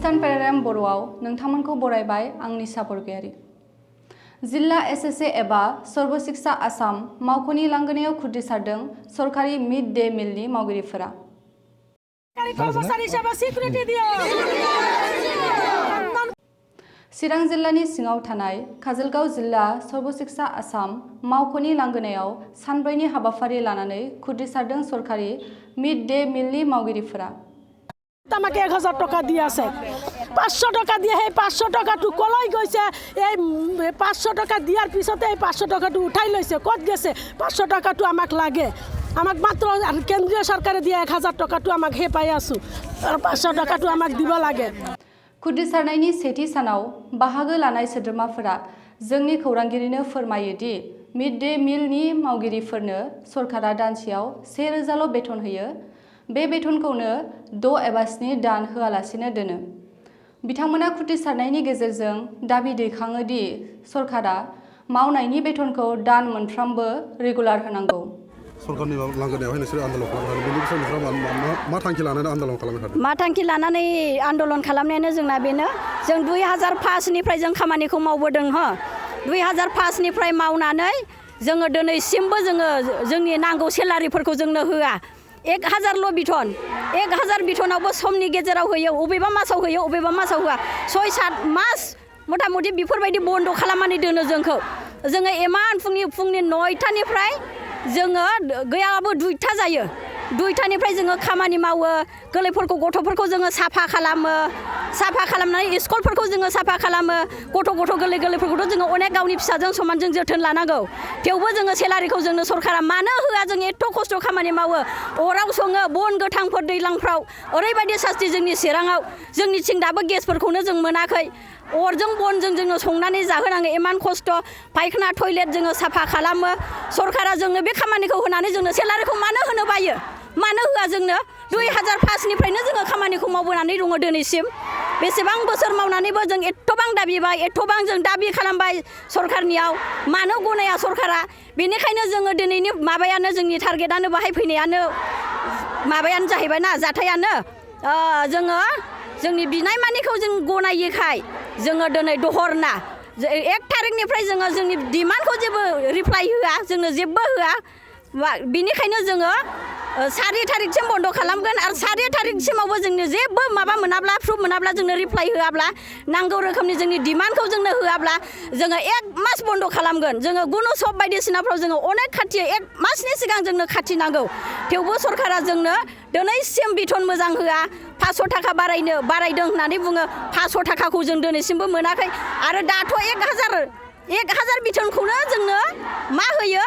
खृष्टान पेराडाइम बर'आव नोंथांमोनखौ बरायबाय आं निसा बरगयारी। जिल्ला एसएसए एबा सर्व शिक्षा आसाम मावख'नि लांगोनायाव खुद्रिसारदों सरकारि मिड डे मिलनि मावगिरिफोरा। चिरां जिल्लानि सिङाव थानाय काजलगाव जिल्ला सर्व शिक्षा आसाम मावख'नि लांगोनायाव सानब्रैनि हाबाफारि लानानै खुद्रिसारदों सरकारि मिड डे मिलनि मावगिरिफोरा। আমাকে 1000 টাকা দি আছে 500 টাকা দিয়ে সেই 500 টাকাটো কলাই গৈছে এই 500 টাকা দিয়ার পিছতে এই 500 টাকাটো উঠাই লৈছে কত গেছে 500 টাকাটো আমাক লাগে আমাক মাত্র কেন্দ্রীয় সরকারে দিয়ে 1000 টাকাটো আমাক হে পাই আছো আর 500 টাকাটো আমাক দিব লাগে। खुद्रिसारनायनि सेथि सानाव बाहागो लानाय सोद्रोमाफोरा जोंनि खौरांगिरिनो फोरमायोदि मिड डे मिलनि मावगिरिफोरनो सरकारा दानसेयाव 1000ल' बेथन होयो। बे बेथनखौनो 6 एबा 7 दान होआलासिनो दोनो। बिथांमोना खुद्रिसारनायनि गेजेरजों दाबि दैखाङो दि सरकारा मावनायनि बेथनखौ दान मोनफ्रामबो रेगुलार होनांगौ। सरकारनि लांगोनायावहाय नोंसोर आन्दोलन खालामनानै बेनि बिसय मा थांखि लानानै आन्दोलन खालामबाय थादों? मा थांखि लानानै आन्दोलन खालामनायानो जोंना बेनो जों 2005 निफ्राय जों खामानिखौ मावबोदों 2005 निफ्राय मावनानै जोङो दिनैसिमबो जोंनि नांगौ सेलारिफोरखौ जोंनो होआ 1000ल' बिथन 1000 बिथनावबो समनि गेजेराव होयो अबेबा मासाव होयो अबेबा मासाव होआ 6-7 मास मथा मथि बेफोरबायदि बन्द खालामनानै दोनो जोंखौ जोङो इमान फुंनि 9टानिफ्राय जोङो गैयाबाबो 2टा जायो 2टानिफ्राय जोङो खामानि मावो गोरलैफोरखौ गथ'फोरखौ जोङो साफा खालामनानै स्कुलफोरखौ जोङो साफा खालामो गथ' गोरलैफोरखौथ' जोङो अनेक गावनि फिसाजों समानजों जोथोन लानांगौ थेवबो जोङो सेलारिखौ जोंनो सरकारा मानो होआ जों एथ' खस्थ' खामानि मावो अराव सङो बन गोथांफोर दैज्लांफ्राव ओरैबायदि सास्ति जोंनि चिराङाव जोंनिथिं दाबो गेसफोरखौनो जों मोनाखै अरजों बनजों जोङो संनानै जाहोनाङो इमान खस्थ' फायखाना टयलेट जोङो साफा खालामो सरकारा जोंनो बे खामानिखौ होनानै जोंनो सेलारिखौ मानो होनो बायो मानो होआ जोंनो 2005 निफ्रायनो जोङो खामानिखौ मावबोनानै दङ दिनैसिम बेसेबां बोसोर मावनानैबो जों एथ'बां दाबिबाय एथ'बां जों दाबि खालामबाय सरकारनियाव मानो गनाया सरकारा बेनिखायनो जोङो दिनैनि माबायानो जोंनि टारगेटआनो बाहाय फैनायानो माबायानो जाहैबाय ना जाथायानो जोङो जोंनि बिनाय मानिखौ जों गनायैखाय जोङो दिनै दहरना 1 थारिखनिफ्राय जोङो जोंनि डिमान्डखौ जेबो रिप्लाइ होआ जोंनो जेबो होआ बिनिखायनो जोङो 4 थारिखसिम बन्द खालामगोन आरो 4 थारिखसिमावबो जोंनो जेबो माबा मोनाब्ला प्रुफ मोनाब्ला जोंनो रिप्लाइ होआब्ला नांगौ रोखोमनि जोंनि डिमान्डखौ जोंनो होआब्ला जोङो 1 मास बन्द खालामगोन जोङो गुन'सब बायदिसिनाफ्राव जोङो अनेक खाथि 1 मासनि सिगां जोंनो खाथि नांगौ थेवबो सरकारा जोंनो दिनैसिम बिथन मोजां होआ 500 टाका बारायदों होननानै बुङो 500 टाकाखौ जों दिनैसिमबो मोनाखै आरो दाथ' 1000 बिथनखौनो जोंनो मा होयो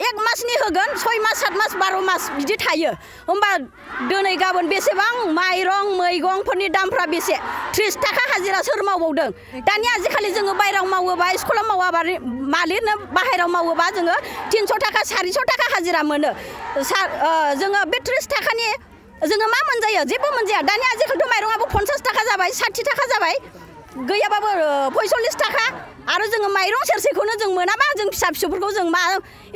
1 मासनि होगोन 6 मास 7 मास 12 मास बिदि थायो होमबा दिनै गाबोन बेसेबां माइरं मैगंफोरनि दामफ्रा बेसे 30 टाका हाजिरा सोर मावबावदों दानि आजिखालि जोङो बायराव मावोबा स्कुलाव मावाबा मालिकनो बाहेराव मावोबा जोङो 300 टाका 400 टाका हाजिरा मोनो जोङो बे 30 टाकानि जोङो मा मोनजायो जेबो मोनजाया दानि आजिखालिथ' माइरंआबो 50 टाका जाबाय 60 टाका जाबाय गैयाबाबो 45 टाका आरो जोङो माइरं सेरसेखौनो जों मोनाबा जों फिसाफोरखौ जों मा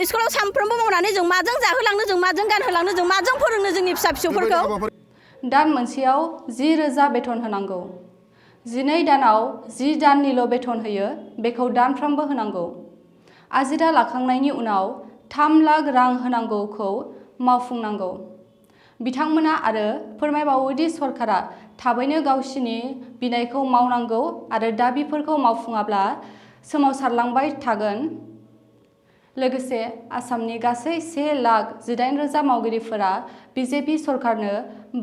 स्कुलाव सानफ्रोमबो मावनानै जों माजों जाहोलांनो जों माजों गानहोलांनो जों माजों फोरोंनो जोंनि फिसाफोरखौ दान मोनसेयाव 10,000 बेथन होनांगौ 12 दानाव 10 दाननिल' बेथन होयो बेखौ दानफ्रामबो होनांगौ आजिरा लाखांनायनि उनाव 3 लाख रां होनांगौखौ मावफुंनांगौ बिथांमोना आरो फोरमायबावोदि सरकारा थाबैनो गावसिनि बिनायखौ मावनांगौ आरो दाबिफोरखौ मावफुङाब्ला सोमावसारलांबाय थागोन लोगोसे आसामनि गासै 1,18,000 मावगिरिफोरा बिजेपि सरकारनो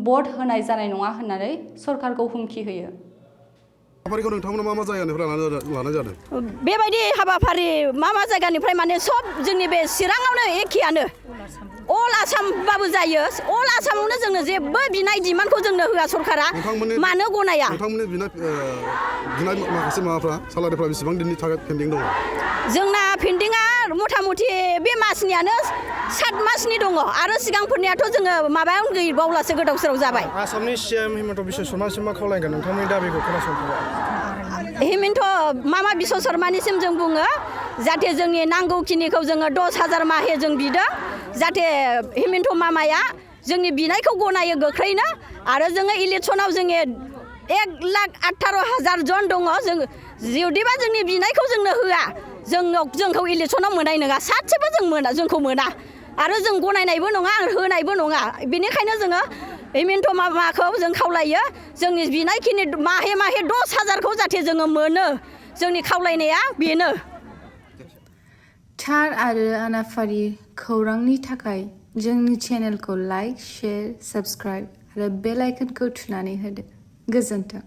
भट होनाय जानाय नङा होननानै सरकारखौ हुमखि होयो। हाबाफारिखौ नोंथांमोना मा जायगानिफ्राय लानाय जादों? बेबायदि हाबाफारि मा जायगानिफ्राय माने सब जोंनि बे चिराङावनो एखेयानो अल आसामबाबो जायो अल आसामावनो जोंनो जेबो बिनाय डिमान्डखौ जोंनो होआ सरकारा मानो गनाया नोंथांमोननि बिनाय माखासे माबाफ्रा सालारिफ्रा बेसेबां दिननि थाखाय पेन्डिं दङ? जोंना पेन्डिंआ मथा मथि बे मासनियानो 7 मासनि दङ आरो सिगांफोरनियाथ' जोङो माबायावनो गैबावलासो गोदाव सोराव जाबाय। आसामनि CM हिमन्त बिश्व शर्मासिम मा खावलायगोन नोंथांमोननि दाबिखौ खोनासंफैबाय हिमन्त मामा बिश्व शर्मानिसिम जों बुङो जाहाथे जोंनि नांगौखिनिखौ जोङो 10,000 माहे जों बिदों जाहाथे हिमन्त मामाया जोंनि बिनायखौ गनायो गोख्रैनो आरो जोङो इलेक्सनाव जोङो 1,18,000 जन दङ जों जुदिबा जोंनि बिनायखौ जोंनो होआ जोंखौ इलेक्सनाव मोननाय नङा सासेबो जोंखौ मोना आरो जों गनायनायबो नङा होनायबो नङा बेनिखायनो जोङो हिमन्त मामाखौ जों खावलायो जोंनि बिनायखिनि माहे 10,000खौ जाहाथे जोङो मोनो जोंनि खावलायनाया बेनो थार आरो आनाफारि खौरांनि थाखाय जोंनि चेनेलखौ लाइक शेयार साबस्क्राइब आरो बेल आइकनखौ थुनानै होदो गोजोन्थों